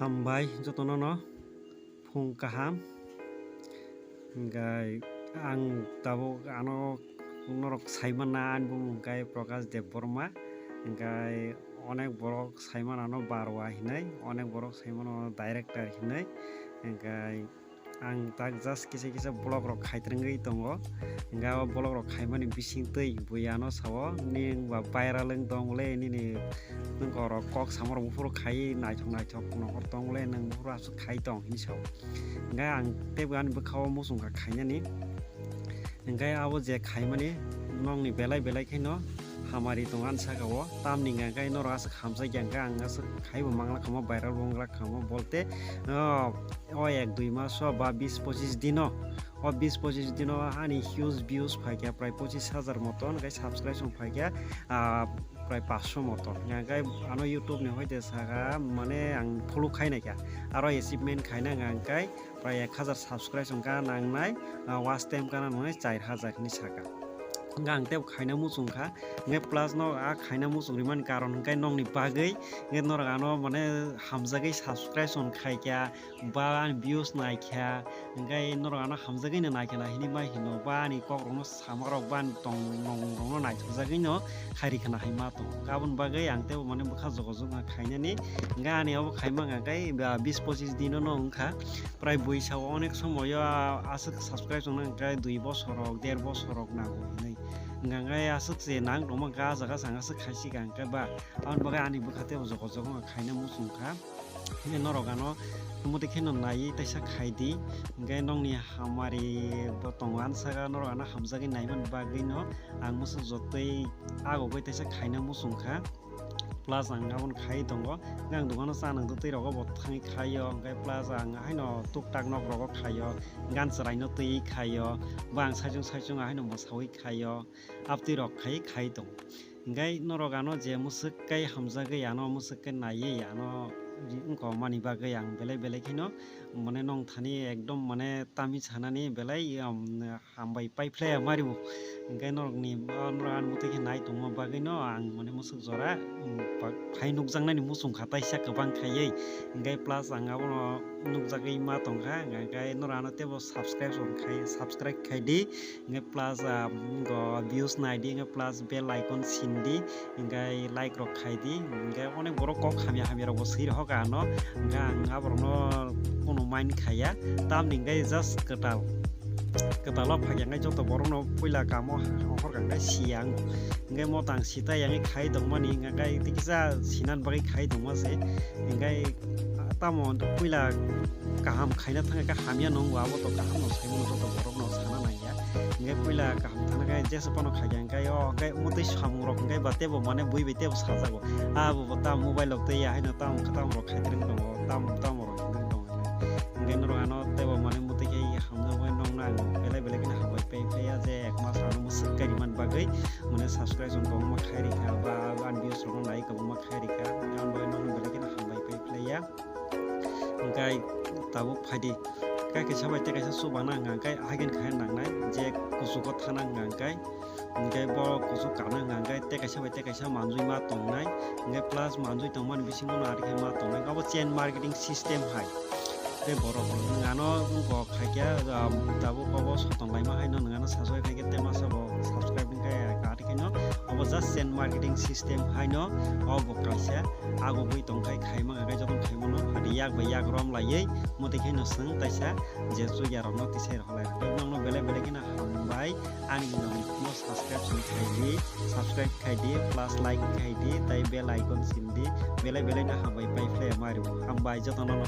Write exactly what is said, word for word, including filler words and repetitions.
Hambai jotono no phung kaham. Hingkai ang tabuk ano norok saimana ani bumung khe Prakash Debbarma. Hingkai onek borok saimano ano Barwa hinwi, onek borok saimano ano director hinwi. Hingkai ang tak just kisa kisa vlog rok khai twrwngwi tongo. Hingke o vlog rok khaimani bisingtwi bo ano sao, "Nwng ba viral wng tong le nini nwng korok kok samorok buphuru khai naithok naithok nongkhor tong le nwng buphuru aswk khai tong," hinwi sao. Hingke ang teibo ani bwkhao muchungkha khainani. Hingke abo je khaimani nokni belai belai kheno hamari tongo ani saka o. Tamni hingka khe norok aswk hamjakya hingka ang aswk khaibo mangla khamo, viral bo wngla khamo, bolte, o, o ek dui maso ba bis pochis dino, o bis pochis dino ani huge views phaikha prai pochis hajar moton, hingke subscription phaikha, ah, prai paanch sho moton. Hingke ano YouTube ni hoite saka mane ang follow khainaikha, aro achievement khaina hingka hingke prai ek hajar subscribe wngkha nangnai, ah, watch time kana nangnai char hajar hinwi saka. Hingke ang tebo khaina muchungkha, hingke plus no a khaina muchung rimani karon hingke nokni bagwi, hingke norok ano mane hamjagwi subscription khaikha, ba ani views naikha, hingke norok ano hamjagwi no naikha na hinwi ma hino, ba ani kok rokno samarok ba ani tong nong rokno naithokjagwi no khairi khna hai ma tongo. Aboni bagwi ang tebo mane bwkha jogajog khainani, hingke ani obo khaima hingka khe, ah, bis pochis dino no wngkha. Prai buisao onek somoyo, ah, aswk subscribe wngna hingka khe dui bosor rok, der bosor rok nango hinwi. Hingka khe aswk se nang tongma hingka khe ah jaga se ang aswk khaisi hingka khe ba. Aboni bagwi ani bwkha tebo jogajog wngkha khaina muchungkha. Hingke norok ano omo twi kheno naiwi teisa khaidi. Hingke nokni hamari bo tongo ani saka norok ano hamjagwi naimani bagwi no ang mwswk jotoi agogwi teisa khaina muchungkha. Plus ang aboni khai tongo, hingke ang dogano cha nang twi rogo bo thangwi khaio, hingke plus ang haino tuk tak nok rogo khaio, gan chwraino twi khaio, bo ang saichung saichung haino mwsawi khaio, abtwi rok khai khai tongo. Hingke norok ano je mwswk kai hamjagwi ano mwswk kai naiwi ano wngkha mani bagwi ang belai belai kheno mane nong thani ekdom mane tamni sanani belai, um, hambai paiphlaiya maribo. Hingke norokni, o norok ani mwtwi khe nai tongma bagwino ang mane mwswk jora, um, pa-, phai nukjaknani muchungkha taisa kwbang khaiwi. Hingke plus ang abono nukjagwi ma tongkha, hingke norok ano teibo subscribe khai, subscribe khaidi, hingke plus, ah, go views naidi, hingke plus bell icon sindi. Hingke like rok khaidi, hingke onek borok kok hamya hamya rok bo swi rohor ka ano, hingke ang aborokno kunu mind khaiya, tamni hingke just kwtal, kwtalo phaiya hingke joto borokno puila kamo rohor ka hingke siya ang, hingke mo tang sita yang khai tongmani hingke tei kisa sinan bagwi khai tongma se, hingke tamo puila kaham khaina thangkhe hamya nungo abo to kaham no sai mano joto borokno sana nangya. Hingke puila kaham thangna khe jesa phano khaikha hingke o hingke mwtwi samung rok hingke ba teibo mane bui bai teibo sajago. Abo bo tam mobile rok tei ya haino tam tam rok khai twrwng tongo, tam tam rok hinwi tongo. Hingke norok ano teibo mane mwtwi khe hamjakmani nokna ang belai belai kheno hambai pai phlaiya je ek mas ano mwswk kairimani bagwi mane subscription kwbangma khai rikha ba ani views rokno nai kwbangma khai rikha. Aboni bagwi nokno belai kheno hambai pai phlaiya. Hingke tabuk phaidi. Kai kaisa bai tei kaisa chubana hwnka hwnkhe hagen khai nangnai je kuchugo thana hwnka hwnkhe, hingke bo kuchuk kana hwnka hwnkhe tei kaisa bai tei kaisa manjui ma tongnai. Hingke plus manjui tongmani bisingo no ari khe ma tongnai. Abo chain marketing system hai. Tei borok hwnka no wngkok khaikhe, ah, tabuk obo soton laima haino hwnka no sasoi khaikhe tei masa bo subscribe hwnkhe kari khaino. Obo just chain marketing system haino obo kaisa. Agogwi tongkhai khaima hwnkhai jotono khaimano, adi yak bai yak rom laiwi, mwtwi khe no swng taisa je chukya rokno tisai rwkha lai. Nokno belai belai kheno hambai, ani nokno subscription khaidi, subscribe khaidi, plus like khaidi, tai bell icon sindi, belai belai no hambai pai phlai mari. Hambai jotono no.